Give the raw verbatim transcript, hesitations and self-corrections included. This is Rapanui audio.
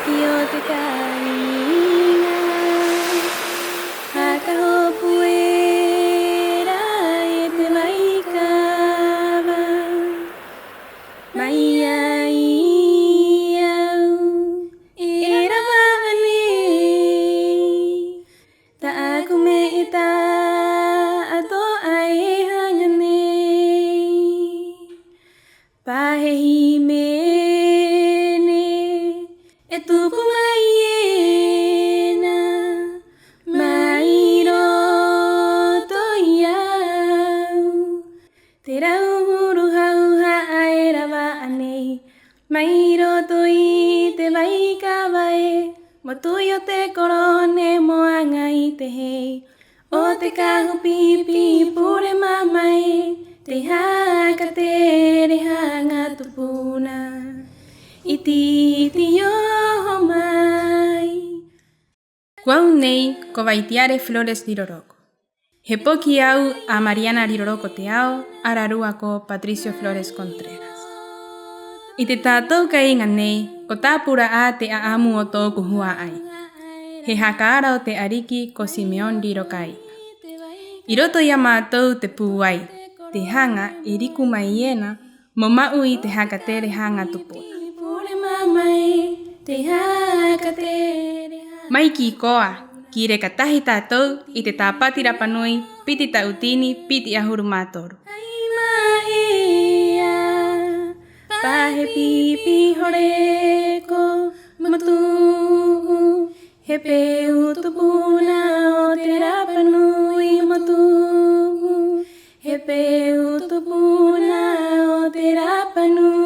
Ki o te kāiŋa haka hopu era e te vaikava. Mai ai au e rava'a nei, tā'aku me'e ta'ato'a e haŋa nei. Pa he hīmene e tupu mai ena mai roto i a au. Te rau huru hauha'a e rava'a nei mai roto i te vaikava ē, mo tui o te korone mo aŋa i te hei. O te kahu pī-pī pure māmā ē, te haka tere haŋa tupuna 'iti-'iti i oho mai. Ko au nei ko Vaitiare Flores Riroroko. He poki a au a Mariana Riroroko Teao, ararua ko Patricio Flores Contreras. 'I te tātou kāiŋa nei, ko tāpura 'ā te 'a'amu o tō'oku hua'ai. He haka ara o te 'ariki ko Simeón Riro Kāiŋa. 'I roto i a mātou te pūai, te haŋa e riku mai ena mo ma'u i te haka tere haŋa tupuna. Mai ki koa, ki reka tahi tātou i te Tāpati Rapa Nui piti ta'utini piti 'ahuru mā toru. Pa he pī-pī horeko mo tu'u, he peu tupuna o te Rapa Nui mo tu'u, he peu tupuna o te Rapa Nui.